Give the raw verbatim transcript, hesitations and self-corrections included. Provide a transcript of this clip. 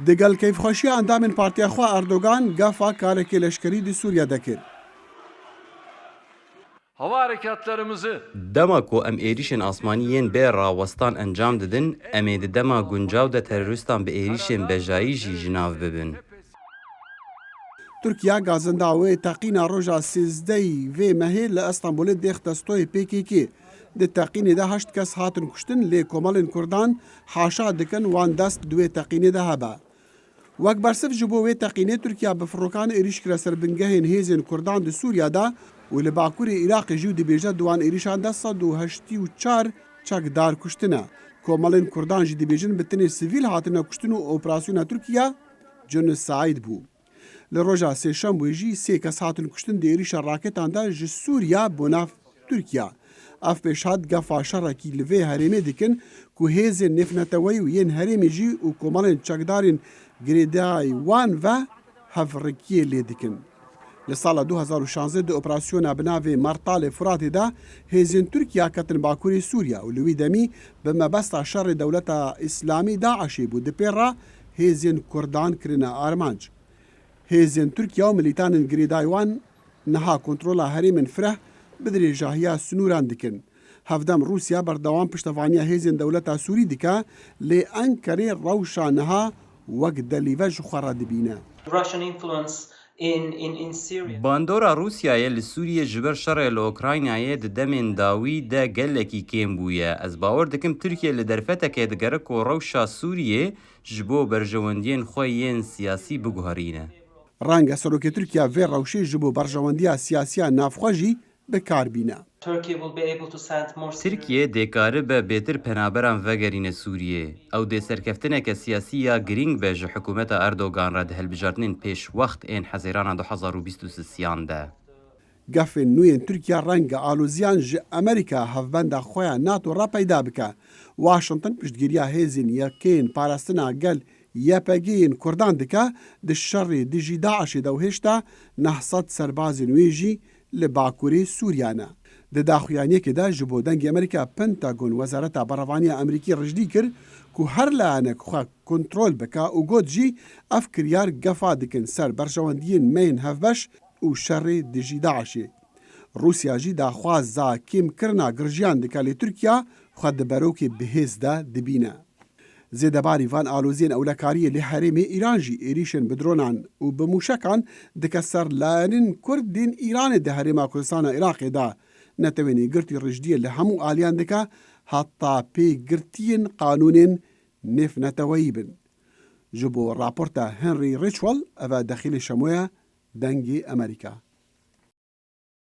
Digel keyfxweşiya endamên partiya xwe Erdogan gefa karekê leşkerî di Sûriye de kir. Hava harekatlarımızı Dema ku em êrîşên asmanî yên bê rawestan encam didin, em ê di dema guncaw de terorîstan bi êrîşên bejayî jî ji nav bibin. Tirkiye gazinda wê teqîna roja sêzdehê vê mehê li Estenbolê dêxte stoyê P K K. Di teqînê de heşt kes hatin kuştin, lê komelên Kurdan haşa dikin wan dest di wê teqînê de hebe. Wek bersiv ji bo wê teqînê Tirkiye bi firokan êrîş kire ser bingehên hêzên Kurdan di Sûriye de û li bakurê Iraqê jî û dibêje di wan êrîşan de sed û heştî û çar çekdar kuştine. Komelên Kurdan jî dibêjin bi tenê sivîl hatine kuştin û operasyona Tirkiye genosaîd bû. Li roja sêşembûyê jî sê kes hatin kuştin di êrîşa raketan de ji Sûriya bo nav Tirkiya. Ev pêşhat gefa şerekî li vê herêmê dikin ku hêzên nêvneteweyî û yên herêmê jî û komelên çekdarên girêdayî wan ve hevrikiyê lê dikin. Li sala du hezar û şanzdeh di operasyona bi navê Martalê Furatê de hêzên Tirkiya ketin bakurê Sûriya û li wî demî bi mebesta şerê Dewleta Îslamî DAIŞê bû di pê re hêzên Kurdan kirine armanc. Hêzên Tirkiya û milîtanên girêdayî wan niha kontrola herêmên fireh bi dirêjahiya sinûran dikin. Hevdem Rûsya berdewam piştevaniya hêzên dewleta Sûrî dike, lê Enkerê rewşa niha wek delîve ji xwe re dibîne. Russian influence in, in, in Syria. Bandora Rûsyayê li Sûriyê ji ber şerê li Ukraynayê di demên dawî de gelekî kêm bûye. Ez bawer dikim Tirkiye li derfetekê digere ku rewşa Sûriyê ji bo berjewendiyên xwe yên siyasî biguherîne. Renge serokê Tirkiye vê rewşê ji bo berjewendiya siyasiya navxwe jî bi kar bîne. Turkey will be able to send more Tirkiye dê karibe bêtir penaberan vegerîne Sûriyê. Ew dê serkeftineke siyasî ya girîng be ji hikûmeta Erdogan re di hilbijartinên pêşwext ên Hezêrana du hezar û bîst û sisiyan de. Gefên nû yên Tirkiye renge aloziyan ji Amerîka, hevbenda xwe ya NATO re peyda bike. Washington piştgiriya hêzên yekeyên parastina gel Y P G yên Kurdan dike, di şerê dijî DAIŞê de û hêşta neh sed serbazên wê jî li bakurê Sûriya ne. Di daxuyaniyekê de ji bo Dengê Amerîka, Pentagon, Wezareta Berevaniya Amerîkî rijdî kir ku her layanek xwe kontrol bike û got jî, ev kiryar gefa dikin ser berjewendiyên me yên hevbeş û şerê dijî DAIŞê. Rûsya jî daxwaza kêmkirina girjiyan dike, lê Tirkiya xwe di berokê bihêz de dibîne. Zêdebarî van aloziyên ewlekariyê li herêmê Îran jî êrîşên bi dronan û bi mûşekan dike ser layenên Kurd yên Îranê di Herêma Kurdistana Iraqê de. Netewên Yekgirtî rijdiyê li hemû aliyan dike heta pêgirtiyên qanûnên nêvneteweyî bin. Ji bo raporta Henry Ridgwell, ev e Dexîlê Şemoya Dengê Amerîka.